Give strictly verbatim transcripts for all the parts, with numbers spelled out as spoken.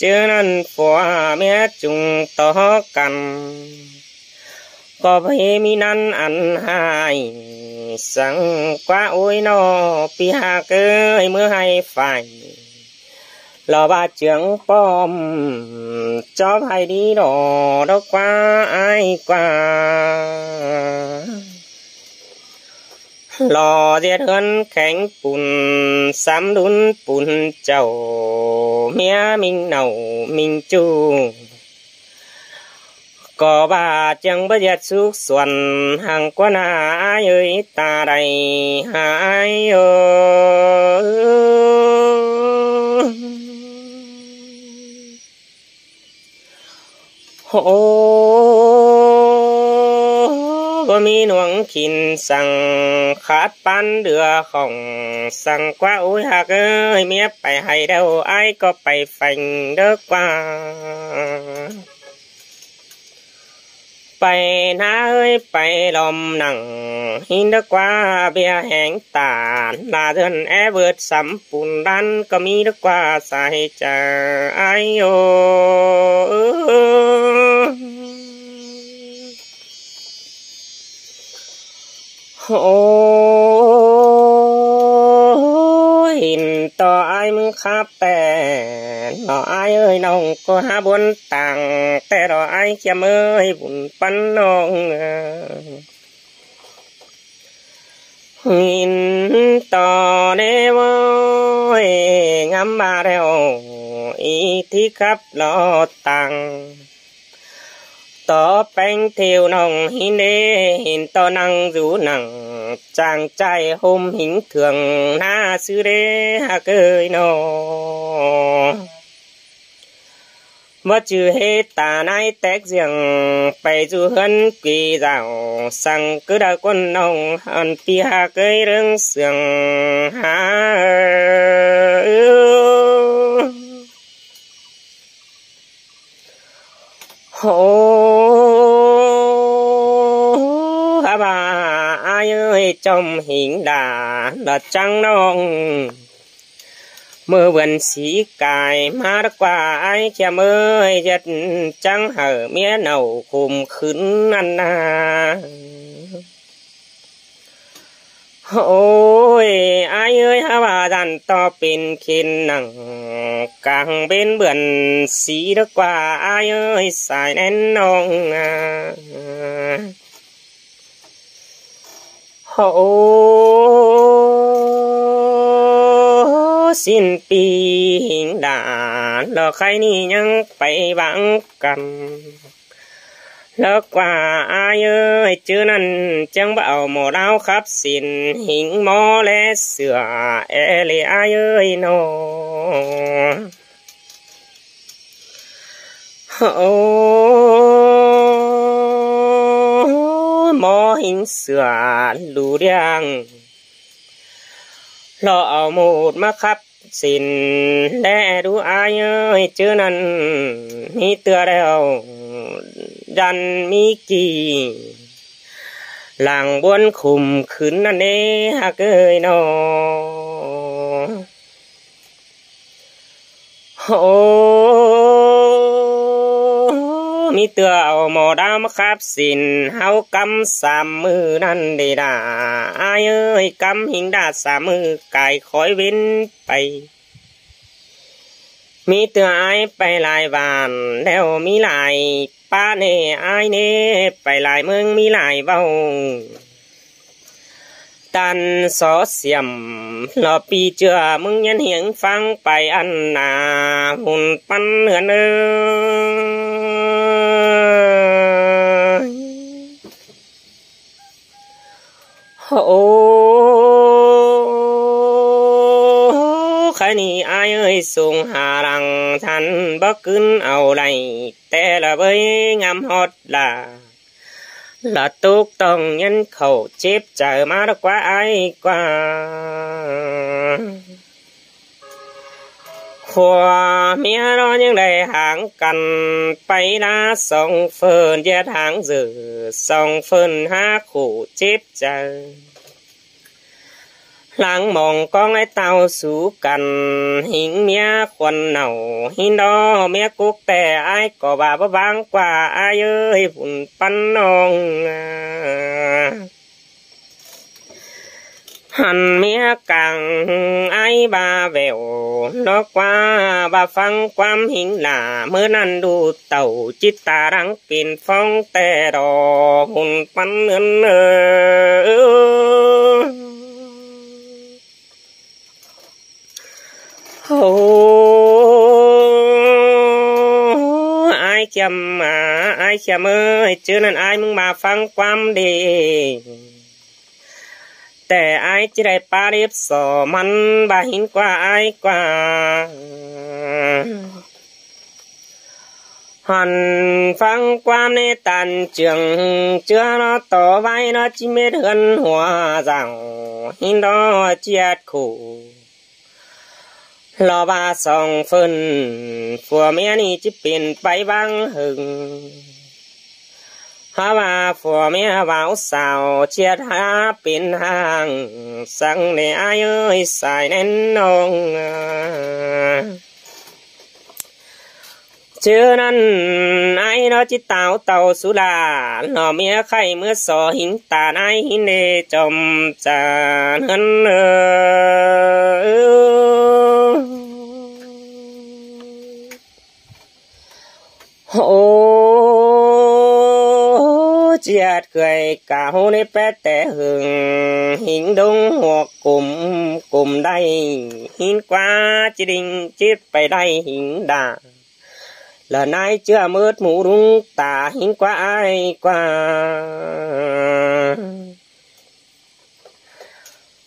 ꞌChớ ꞌnặn phua ꞌmía ꞌchung tó căn, ꞌcọ ꞌvạy ꞌmí ꞌnặn ăn ꞌhại. Săng ꞌquá ối ꞌnọ ꞌpi ꞌhặc ới, ꞌmưa ꞌhại phải lo ꞌva ꞌchương ꞌpọm, chóp ꞌhại đi lo đốc ꞌquá ải ꞌquá. Lo ꞌdệt ꞌhướn khéng pun, sắm đun pun chảu, ꞌmía ꞌminh nảu ꞌminh ꞌchu. ꞌCọ ꞌva ꞌchương báu ꞌdệt súc suôn, hăng ꞌquá ꞌna ải ới ta đảy ải ô. Ô, báu ꞌmí ꞌnuống khỉn săng khát ꞌpán đưa khỏng, săng ꞌquá ối ꞌhặc ới, ꞌmía pay ꞌhại đaư ải ꞌcọ pay pheng đốc ꞌquá. Pay ꞌná ới pay lom nẳng, ꞌhịn đốc ꞌquá ꞌviạk ꞌhéng ta, ꞌla dươn é vượt sắm pun đan ꞌcọ ꞌmí đốc ꞌquá sai chaư ải ô. Ô, ꞌhịn ꞌto ải ꞌmứng khắp ꞌpẹn, lo ải ới ꞌnọng ꞌcọ hák bón tang, té lo ải ꞌkhiêm ới bun ꞌpắn ꞌnọng. ꞌHịn ꞌto ꞌnê ꞌvới, ngắm ꞌva ꞌlẹo, ꞌí thi khắp lo tang. Tó ꞌpéng thiêu ꞌnọng ꞌhịn đế, ꞌhịn ꞌto ꞌnăng dú nẳng, chàng ꞌchái ꞌhôm ꞌhính thưởng ꞌná ꞌsứ đế ꞌhặc ới ꞌnọ. Báu chứ ꞌhế ta ꞌnái téc ꞌdiệng, pay dú ꞌhướn quí dảo, săng cứ đaư ꞌcốn ꞌnọng ăn ꞌpi ꞌhặc ới ꞌlớng sương há. Ô, hák ꞌva ải ới ꞌchom ꞌhính đả lỏ chắng ꞌnọng. ꞌMự vườn sí cai ꞌmá đốc ꞌquá ải ꞌkhiêm ới, ꞌdệt chắng hảư ꞌmía nảu khum khửn ꞌnặn ꞌna. Ôi, ải ới, hák ꞌva dản ꞌto pên khên nẳng, cang bến bươn sí đốc ꞌquá ải ới, sai ꞌnén ꞌnọng a. Ô, ꞌsịn ꞌpi ꞌhính đả, lo khay ꞌnị ꞌnhắng pay báng căn. Lo ꞌquá ải ới, ꞌchớ ꞌnặn chắng báu au ꞌmo đao khắp sên, ꞌhính ꞌmo ꞌlé sửa é ꞌlế ải ới ꞌnọ. Ô, ꞌmo ꞌhính sửa lú ꞌliang, lo au ꞌmột ꞌmá khắp sên đé đu ải ới, ꞌchớ ꞌnặn ꞌmí ꞌtưa ꞌlẹo, dản ꞌmí kỉ lăng ꞌbuôn khum khửn ꞌnặn ꞌnê, hák ới ꞌnọ. Ô, ꞌmí ꞌtưa au ꞌmo đao ꞌmá khắp sên, ꞌháu cắm sam ꞌmự ꞌnặn đê đả ải ới, cắm ꞌhính đả sam ꞌmự cai khói bến pay. ꞌMí ꞌtưa ải pay lai vản ꞌlẹo ꞌmí lai pá ꞌnê, ải ꞌnê pay lai ꞌmướng ꞌmí lai ꞌvạu. Tăn só siểm lo ꞌpi ꞌchưa ꞌmướng nhắn hiếng pháng pay ăn nả hùn păn ꞌhướn ới. Ô, khay ꞌnị ải ới, sung ha lăng thăn báu ꞌcứn au đảy, té lo bới ngắm ꞌhọt lả. Lỏ tốc tỏng nhắn khảu chếp chaư ꞌmá đốc ꞌquá ải ꞌquá. Khua ꞌmía ꞌnọ ꞌnhắng đảy háng căn pay ꞌla song phơn, ꞌdệt háng dở song phơn hák khổ chếp chaư. Lăng mong cóng ải ꞌtạu sú căn, hính ꞌmía khuôn nảu hính đó ꞌmía cốc ꞌtẹ, ải ꞌcọ ꞌva báu ꞌváng ꞌquá ải ới, phun pắn ꞌnọng. Hăn ꞌmía cang ải ꞌva ꞌvẹo, ꞌnọ ꞌquá ꞌva ꞌphắng ꞌquám hính lả, ꞌmưa ꞌnặn đu tảu ꞌchí ta răng pên phóng ꞌtẹ đo, phun pắn ꞌnưn ơ. Ôi, ải Khiêm à, ải Khiêm ơi, ꞌchớ ꞌnặn ải ꞌmứng ꞌva ꞌphắng ꞌquám đi, ꞌtẹ ải ꞌchí đảy pá điếp so ꞌmắn ꞌva hính ꞌquá ải ꞌquá. Hăn ꞌphắng ꞌquám ꞌnị ꞌtan ꞌchương, ꞌchớ ꞌnọ tó ꞌvạy ꞌnọ ꞌchí mết ꞌhướn hua dao, hính đó ꞌchí ꞌdệt khổ. Lo ꞌva song ꞌphớn phua ꞌmía ꞌnị ꞌchí pên pay ꞌváng hơng. Hák ꞌva phua ꞌmía ꞌváo sao ꞌchí ꞌdệt hák pên hang, săng ꞌnị ải ới sai ꞌnén ꞌnọng à. ꞌChớ ꞌnặn ải ꞌnọ ꞌchí táo tau sú lả, lo ꞌmía khay ꞌmứa so hính ꞌtan ải hính ꞌnê chom chả ꞌnưn ơ. Ôi, ꞌchí ꞌdệt khưai cá hô ꞌnị pét té hưng, hính đông hua cúm cúm đảy, hính ꞌquá ꞌchí đinh chít pay đảy hính đả. Lỏ ꞌnái ꞌchưa mớt mú đúng ta hính ꞌquá ải ꞌquá.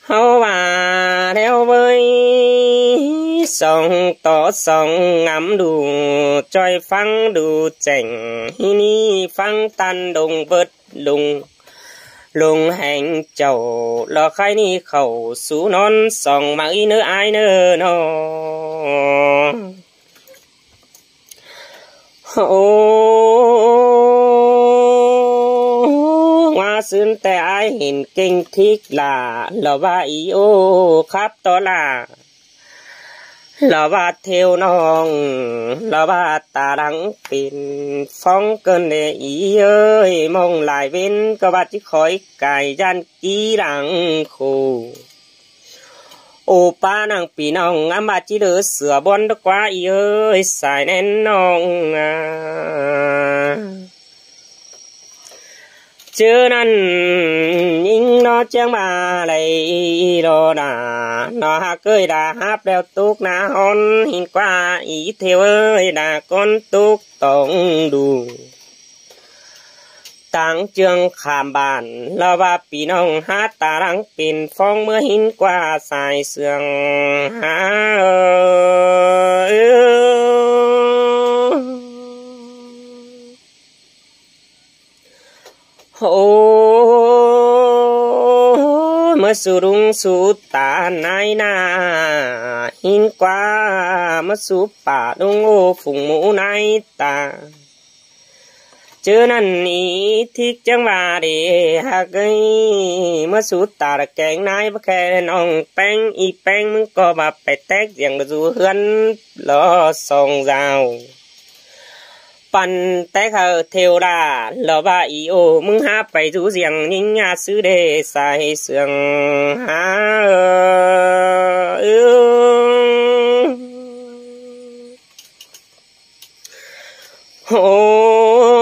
Hảư ꞌva ꞌlẹo ꞌvới song tó song ngắm đu, ꞌchoi ꞌphắng đu chẻng hính ꞌnị ꞌphắng ꞌtan đông bớt lung lung heng chảu, lo khay ꞌnị khảu sú ꞌnón song máư ꞌnớ ải ꞌnớ ꞌnọ. Ôi, ꞌngoá ꞌsướng ꞌtẹ ải hên ꞌkêng thík lả, lo ꞌva ꞌí ꞌô khắp tó lả, lo ꞌva thêu ꞌnọng, lo ꞌva ta lăng pên phóng cơn đê ꞌí ới, ꞌmong lai ꞌvến ꞌcọ ꞌva ꞌchí khói cai ꞌdan kí lăng khổ. Ô ꞌpá ꞌnăng ꞌpi ꞌnọng, ꞌmá ꞌmá ꞌchí đớ sửa ꞌbuôn đá ꞌquá ꞌí ới sai ꞌnén ꞌnọng à. ꞌChớ ꞌnặn ꞌnhính ꞌnọ ꞌchí ꞌmá đảy lo đả, ꞌnọ hák ới đả háp ꞌlẹo tốc ná hón hên ꞌquá ꞌí thêu ới, đả cón tốc tỏng đu táng ꞌchương khảm bản, lo ꞌva ꞌpi ꞌnọng hák ta lăng pên phóng ꞌmứa hên ꞌquá sai sương hák ới. Ôi, ꞌmá sú đúng sú ta ꞌnái ꞌná, hên ꞌquá ꞌmá sú pả đúng ꞌô phung mú ꞌnái ta. ꞌChớ ꞌnặn ꞌí thík chắng ꞌva đê hák ới, ꞌmá sú ta kéng ꞌnái báu khe ꞌnọng Péng, ꞌí Péng ꞌmứng ꞌcọ ꞌva pay téc diẻng dú ꞌhướn lo song dao. Păn téc hảư thêu đả, lo ꞌva ꞌí ꞌô ꞌmứng hák pay dú diẻng ꞌnhính ꞌá ꞌsứ đê sai sương hák ới. Ôi,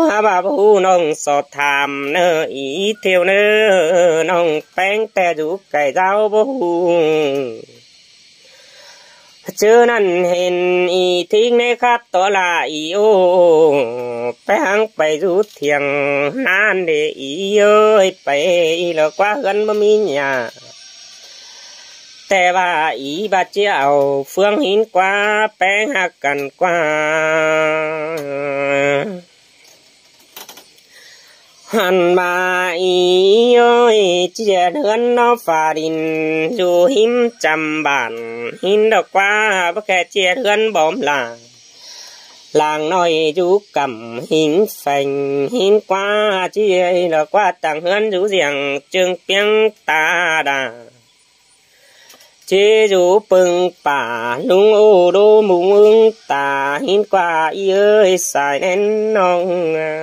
hák ꞌva báu ꞌhụ ꞌnọng so tham ꞌnớ ꞌí thêu ꞌnớ, ꞌnọng Péng ꞌtẹ dú cai dáo báu ꞌhụ. ꞌChớ ꞌnặn hên ꞌí thính ꞌnê khắp tó lả ꞌí ꞌô, pay hăng pay dú thiêng ꞌnặn đê ꞌí ới, pay lo ꞌquá ꞌhướn báu ꞌmí nhà. ꞌTẹ ꞌva ꞌí báu ꞌchí au ꞌphướng hên ꞌquá Péng hák căn ꞌquá. Hăn ꞌva ꞌí ới, ꞌchí ꞌdệt ꞌhướn ꞌnọ phả đin dú ꞌhím chăm bản, hên lo ꞌquá báu khe ꞌchí ꞌdệt ꞌhướn bom lả. Lăng ꞌnọi dú căm hính pheng hính ꞌquá ꞌchí ꞌlẹo ꞌquá tẳng ꞌhướn dú ꞌdiệng ꞌchương piếng ta đa. ꞌChí dú ꞌpơng pả ꞌlung ô đô mung ưng ta hính ꞌquá ꞌí ơi sai ꞌnén ꞌnọng a.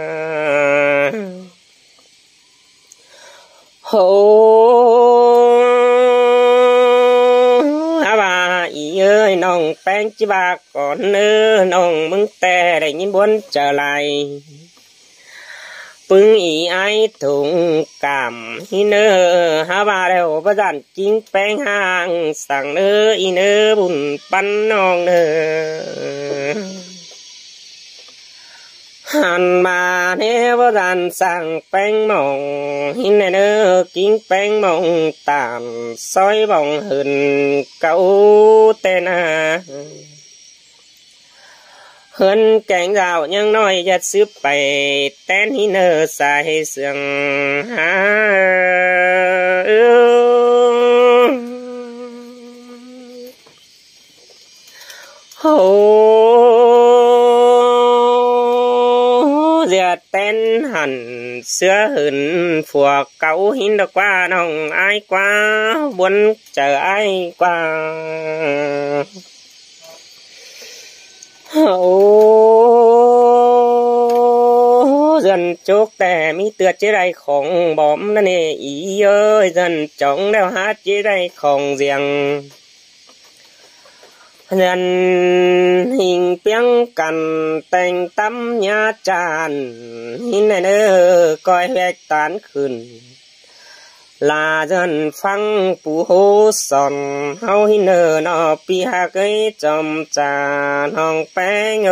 Hô, a ꞌva ꞌí ơi ꞌnọng ꞌpéng ꞌchí ꞌva cón ꞌnớ ꞌnọng ꞌmứng ꞌtẹ đảy ꞌnghín bón chaư lai. ꞌPứng ꞌí ái thủng cảm hính ꞌnớ, a ꞌva ꞌlẹo báu dản ꞌkính ꞌpéng ꞌháng săng ꞌnớ ꞌí ꞌnớ bun ꞌpắn ꞌnọng ꞌnớ. Hăn ꞌva ꞌnê báu dản săng ꞌpéng mỏng hính ꞌnớ, ꞌnớ ꞌkính ꞌpéng mỏng tản ꞌsội bỏng hưn cáu ꞌtẹ ꞌna. ꞌHướn kéng dảo ꞌnhắng ꞌnọi ꞌdệt sứ pay ꞌtén hính ꞌnớ sai sương ha. Hô, ꞌdệt ꞌtén hẳn ꞌsứa hưn phua cáu hính ꞌnớ ꞌquá ꞌnọng ái ꞌquá, bón chaư ái ꞌquá. Hô, ꞌdọn chốc ꞌtẹ ꞌmí ꞌtưa ꞌchí đảy khong bom ꞌnặn ꞌnê ꞌí ơi, ꞌdọn chóng ꞌlẹo hák ꞌchí đảy khong ꞌdiệng. ꞌDọn hính piếng căn teng tắm nhá chan hính ꞌnớ, ꞌcoi ꞌhuét tán khửn. ꞌLạ ꞌdọn ꞌphắng pú ꞌhô son ꞌháu hính ꞌnớ ꞌnọ ꞌpi ꞌhặc ới chom cha ꞌnọng ꞌpéng ô.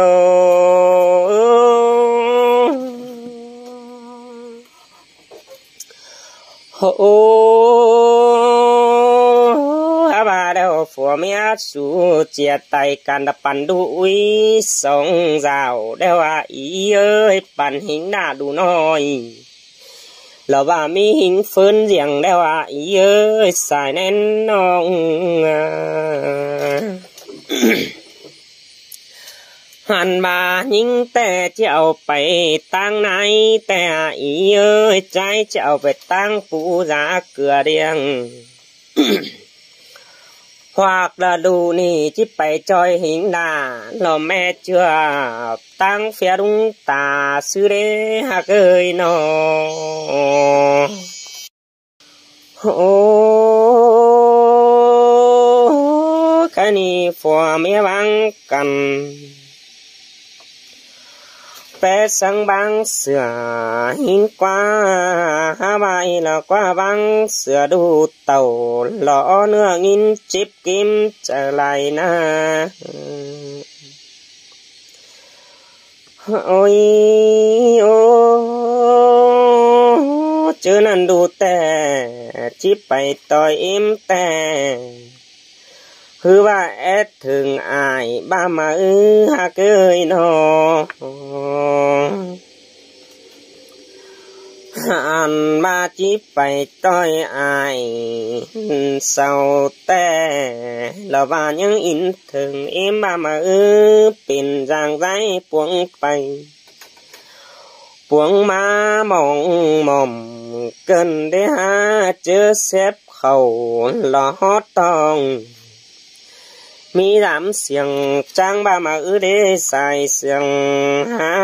Hô, a ꞌva ꞌlẹo phua ꞌmía sú chia tay căn đa păn đu ꞌuí song dảo ꞌlẹo a ꞌí ơi, păn hính ꞌnạ đu ꞌnọi. ꞌLẹo ꞌva ꞌmí hính ꞌphớn ꞌdiệng ꞌlẹo a ꞌí ơi, sai ꞌnén ꞌnọng a. Hăn ꞌva ꞌnhính ꞌtẹ ꞌchí au pay ꞌtáng ꞌnái ꞌtẹ a ꞌí ơi, ꞌchái ꞌchí au pay ꞌtáng pú dá cưa ꞌdiệng. ꞌHuạk đa đu ꞌnị ꞌchí pay ꞌchoi hính đa, ꞌlo ꞌme ꞌchưa ꞌtáng phia ꞌlung ta ꞌsứ đế ꞌhặc ới ꞌnọ. Ô, ꞌkhạy ꞌnị phua ꞌmía ꞌváng căn pé săng ꞌváng sửa hính ꞌquá, hák ꞌva ꞌí ꞌlẹo ꞌquá ꞌváng sửa đu tảu lo ꞌnưa ꞌnghín chếp kím chaư lai ꞌna. Ôi, ô, ꞌchớ ꞌnặn đu ꞌtẹ ꞌchí pay ꞌtoi ꞌếm ꞌtẹ, ꞌhứ ꞌva é thửng ải ꞌva ꞌma ꞌhư ꞌhặc ới ꞌnọ. Hăn ꞌva ꞌchí pay ꞌtoi ải sau ꞌtẹ, ꞌlẹo ꞌva ꞌnhắng ín thửng ꞌếm ꞌva ꞌma ꞌhư pên dang ꞌdái puống pay puống ꞌmá mỏng mỏm cơn đé há ꞌchớ sép khảu lo hót ꞌtong. ꞌMí dám siêng ꞌcháng ꞌva ꞌma ꞌhư đế sai siêng há.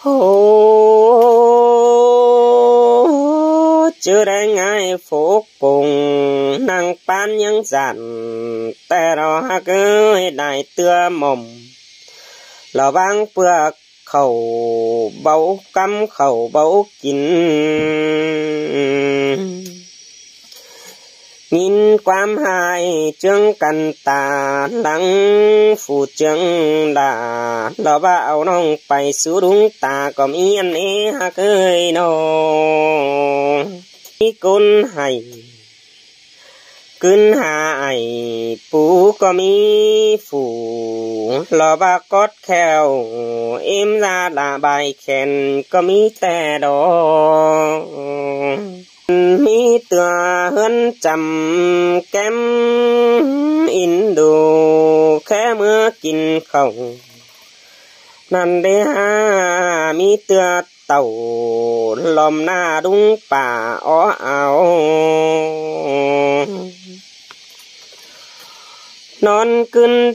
Hô, ꞌchớ đé ꞌngai phốc pông ꞌnăng ꞌpán ꞌnhắng dản ꞌtẹ ꞌnọ ꞌhặc ới, đai ꞌtưa mỏm lo ꞌváng ꞌpưa khảu báu ꞌcắm khảu báu kin. ꞌNhính ꞌquám ꞌhại ꞌchương căn ta lăng phủ ꞌchương đa, lo ꞌva au ꞌnọng pay sú đúng ta ꞌcọ ꞌmí ꞌnặn ꞌnê ꞌhặc ới ꞌnọ. ꞌMí ꞌcốn ꞌhạy ꞌcứn ha ải pú ꞌcọ ꞌmí phủ, lo ꞌva cót kheo ꞌếm da đa bài khen ꞌcọ ꞌmí ꞌtẹ đó. ꞌMí ꞌtưa ꞌhướn chăm kém ín đu, khé ꞌmứa kin khảu. ꞌNặn đé ha ꞌmí ꞌtưa tảu, lom ꞌna đúng pả ók au. ꞌNón ꞌcứn